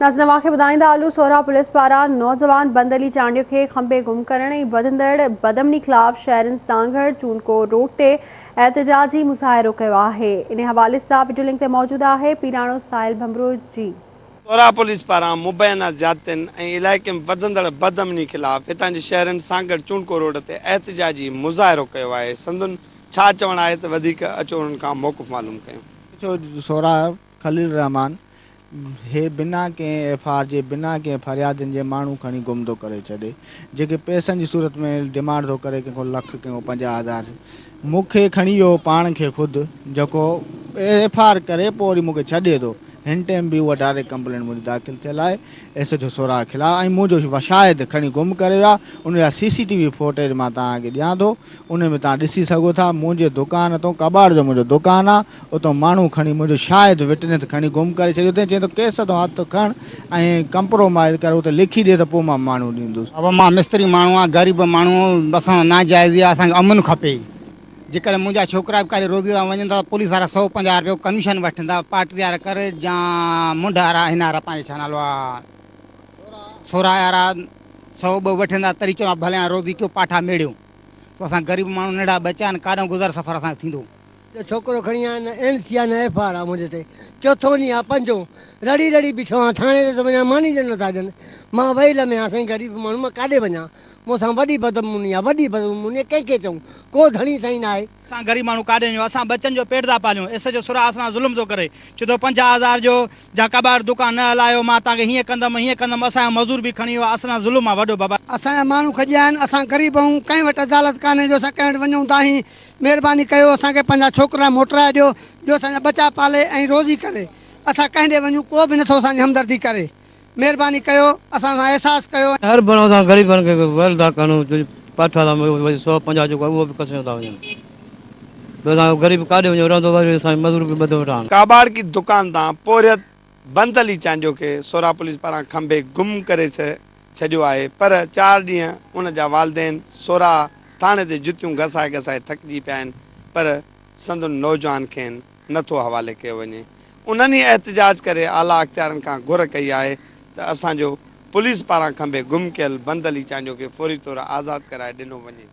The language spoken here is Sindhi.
ناظرين اوهان کي ٻڌائيندا هلون سوهرا پوليس پاران نوجوان بند علي چانڊيو کي کنڀي گم ڪرڻ ۽ وڌندڙ بدامني خلاف شهرين سانگهڙ چونڪو روڊ تي احتجاجي مظاهرو ڪيو آهي انهي حوالي سان وڊيو لنڪ تي موجود آهي پيراڻو ساحل ڀنڀرو جي. سوهرا پوليس پاران مبينا زيادتين ۽ علائقي ۾ وڌندڙ بدامني خلاف هتان جي شهرين سانگهڙ چونڪو روڊ تي احتجاجي مظاهرو ڪيو آهي سندن ڇا چوڻ آهي ته وڌيڪ اچو انهن کان موقف معلوم ڪيون. ڇو سوهرا خليل الرحمان هي بنا ڪنهن ايف آر جي بنا ڪنهن فريادين جي ماڻهو کڻي گم ٿو ڪري ڇڏي جيڪي پئسن جي صورت ۾ ڊمانڊ ٿو ڪري ڪنهن کان لک ڪنهن کان 50 هزار مون کي کڻي ويو پاڻ کي خود جيڪو ايف آر ڪري پوء وري مون کي ڇڏي ٿو هن ٽائيم به اها ڊائريڪٽ ڪمپلينٽ منهنجي داخل ٿيل آهي ايس ايڇ او سوراهه خلاف ۽ منهنجو شاهد کڻي گم ڪري ويا ان جا سي سي ٽي وي فوٽيج مان توهان کي ڏيان ٿو ان ۾ توهان ڏسي سگهو ٿا منهنجي دڪان تون ڪٻاڙ جو منهنجو دڪان آ اتان ماڻهو کڻي منهنجو شاهد وٽنس کڻي گم ڪري ڇڏيو اٿئي چئين ٿو ڪيس تون هٿ کڻ ۽ ڪمپرومائيز ڪر اتي لکي ڏي ته پوء مان ماڻهو ڏيندس. بابا مان مستري ماڻهو آهيان غريب ماڻهو اسان سان ناجائزي آهي اسان کي امن کپي جيڪڏهن منهنجا ڇوڪرا به ڪاڏي روزي سان وڃن ٿا ته پوليس وارا 150 رپيو ڪميشن وٺن ٿا پاٽري وارا ڪر يا منڍ وارا هن وارا پنهنجي ڇا نالو آهي سورا وارا سئو ٻه وٺن ٿا تري چون ٿا ڀلي هاڻ روزي ڪيو پاٺا ميڙيو سو اسان غريب ماڻهو ننڍڙا ٻچا آهن ڪاڏانهن گذر سفر اسان جو ٿيندو. جو ڇوڪرو کڻي آيو نه اين سي آ نه ايف آر آ منهنجي تي چوٿون ڏينهن آ پنجون رڙي رڙي بيٺو آهيان ٿاڻي تي ته وڃان ماني ڏيڻ نٿا ڏين مان ويل ۾ آهيان سائين غريب ماڻهو مان ڪاڏي وڃان مون سان وڏي بدامني آ وڏي بدامني آ ڪنهن کي چئون ڪو ڌڻي سائين ناهي. اسان غريب ماڻهو ڪاڏي وڃون اسان ٻچن جو پيٽ ٿا پاليون ايس ايڇ او سرا اسان سان ظلم ٿو ڪري چي ٿو 50 هزار جو جا ڪٻاڙ دڪان نه هلايو مان توهان کي هيئن ڪندم هيئن ڪندم اسان جو مزور به کڻي ويو آ اسان سان ظلم آ وڏو بابا. اسان جا ماڻهو کڄيا آهن اسان غريب آهيون ڪنهن وٽ عدالت ڪانهي جو اسان ڪنهن وٽ وڃون دانهين مهرباني ڪيو اسان کي پنهنجا ڇوڪرا موٽرائي ڏيو جو اسان جا ٻچا پالي ۽ روزي ڪري اسان ڪنهن ڏي وڃون ڪو به نٿو اسان جي همدردي ڪري مهرباني ڪيو اسان سان احساس ڪيو. هر ڀيرو اسان غريبن کي ويل ٿا ڪن پاٺا ٿا وري 150 جيڪو آهي اهو به کسيو ٿا وڃن ٻيو اسان غريب ڪاڏي وڃون رهندو وري اسان جي مزور به ٻڌو ويٺا آهن. ڪاٻاڙڪي دڪان تان پورهيت بند علي چانڊيو کي سورا پوليس پاران کنڀي گم ڪري ڇڏيو آهي پر چار ڏينهن ان جا والدين سورا ٿاڻي تي جتيون گسائي گسائي ٿڪجي پيا آهن پر سندن نوجوان کين نه ٿو حوالي ڪيو وڃي انهن ئي احتجاج ڪري اعليٰ اختيارن کان گهر ڪئي آهي ته اسان جو پوليس پاران کنڀي گم ڪيل بند علي چانڊيو کي فوري طور آزاد ڪرائي ڏنو وڃي.